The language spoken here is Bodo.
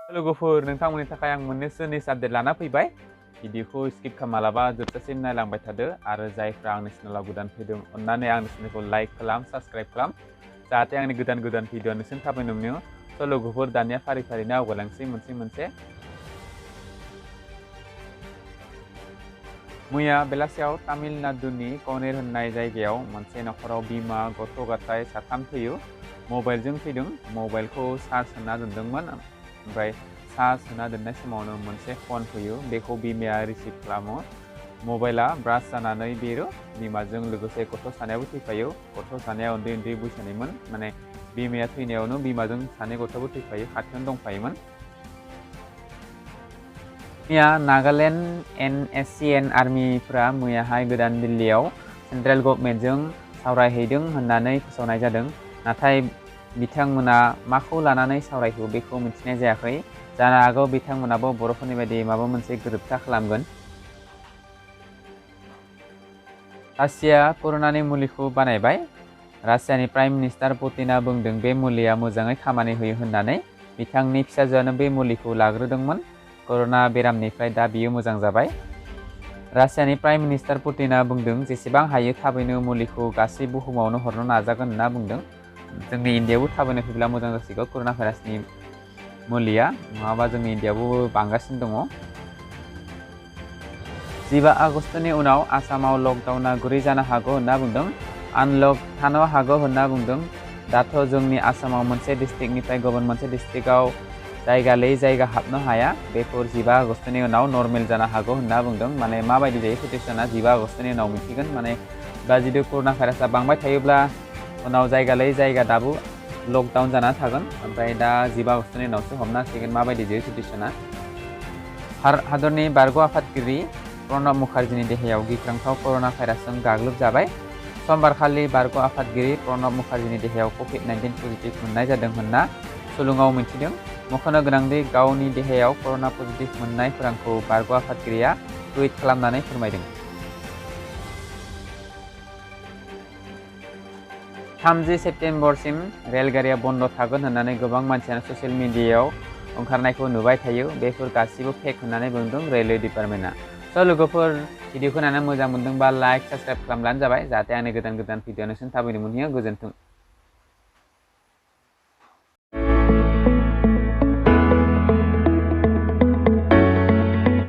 लोगोफोर नोंथांमोननि थाखाय आं मोननैसो निउस आपडेट लाना फैबाय। भिडिअखौ स्किप खालामालाबा जोबजासिम नायलांबाय थादो आरो जायफ्रा आंनि चेनेलाव गोदान फैदों अन्नानै आंनि चेनेलखौ लाइक खालाम, साबस्क्राइब खालाम जाहाथे आंनि गोदान भिडिअ नोंसिनि थाबैनो मोनो। स' लोगोफोर दानिया फारि फारिनो आवगायलांसै मोनसे। मैया बेलासियाव तामिलनाडुनि कनेर होननाय जायगायाव मोनसे नखराव बिमा गथ' गथाय साथाम फैयो। मबाइलजों फैदों, मबाइलखौ चार्ज होना दोनदोंमोन। ओमफ्राय चार्ज होना दोननाय समावनो मोनसे फन फैयो, बेखौ बिमाया रिसिभ खालामो। मबाइला ब्रास्ट जानानै बेरो, बिमाजों लोगोसे गथ' सानैयाबो थैफायो। गथ' सानैया उन्दै बैसोनिमोन, माने बिमाया थैनायावनो बिमाजों सानै गथ'बो थैफायो, खाथियावनो दंफायोमोन। मैया नागालेण्ड NSCN आर्मिफोरा मैयाहाय गोदान दिल्लीयाव सेन्ट्रेल गभर्नमेन्टजों सावरायहैदों होननानै फोसावनाय जादों। नाथाय बिथांमोना माखौ लानानै सावरायखो बेखौ मिथिनाय जायाखै। जानो हागौ बिथांमोनाबो बर'फोरनि बायदि माबा मोनसे गोरोबथा खालामगोन। रासिया कर'नानि मुलिखौ बानायबाय। रासियानि प्राइम मिनिस्टार पुतिना बुंदों बे मुलिया मोजाङै खामानि होयो होननानै। बिथांनि फिसाजोआनो बे मुलिखौ लाग्रोदोंमोन। कर'ना बेरामनिफ्राय दा बियो मोजां जाबाय। रासियानि प्राइम मिनिस्टार पुतिना बुंदों जेसेबां हायो थाबैनो मुलिखौ गासै बुहुमावनो हरनो नाजागोन होनना बुंदों। जोंनि इन्डियायावबो थाबैनो फैब्ला मोजां जासिगौ कर'ना भाइरासनि मुलिया, नङाबा जोंनि इन्डियायावबो बांगासिनो दङ। 15 आगस्तनि उनाव आसामाव लकडाउना गुरै जानो हागौ होनना बुंदों। आनलक थानो हागौ होनना बुंदों। दाथ' जोंनि आसामाव मोनसे डिस्ट्रिक्टनिफ्राय गुबुन मोनसे डिस्ट्रिक्टआव जायगा लायै जायगा हाबनो हाया। बेफोर 15 आगस्तनि उनाव नर्मेल जानो हागौ होनना बुंदों। माने माबायदि जायो सिटुएसना 15 आगस्तनि उनाव मिथिगोन। माने दा जुदि कर'ना भाइरासआ बांबाय थायोब्ला उनाव जायगा लायै जायगा दाबो लकडाउन जाना थागोन। ओमफ्राय दा 15 आगस्तनि उनावसो हमना हासिगोन माबायदि जायो सिटुएसना। भारत हादरनि बारग' आफादगिरि प्रणब मुखार्जीनि देहायाव गिख्रंथाव कर'ना भाइरासजों गाग्लोबजाबाय। समबारखालि बारग' आफादगिरि प्रणब मुखार्जीनि देहायाव COVID-19 पजिटिभ मोननाय जादों होनना सुलुङाव मिथिदों। मख'नो गोनांदि गावनि देहायाव कर'ना पजिटिभ मोननाय खौरांखौ बारग' आफादगिरिया टुइट खालामनानै फोरमायदों। 30 सेप्तेम्बरसिम रेलगारिया बन्द थागोन होननानै गोबां मानसियानो ससियेल मिडियायाव ओंखारनायखौ नुबाय थायो। बेफोर गासिबो फेक होननानै बुंदों रेलवे डिपार्टमेन्टआ। स' लोगोफोर भिडिअखौ नायनानै मोजां मोनदोंबा लाइक, साबस्क्राइब खालामब्लानो जाबाय जाहाथे आंनि गोदान भिडिअ नोंसिनि थाबैनो मोनहैयो। गोजोन्थों।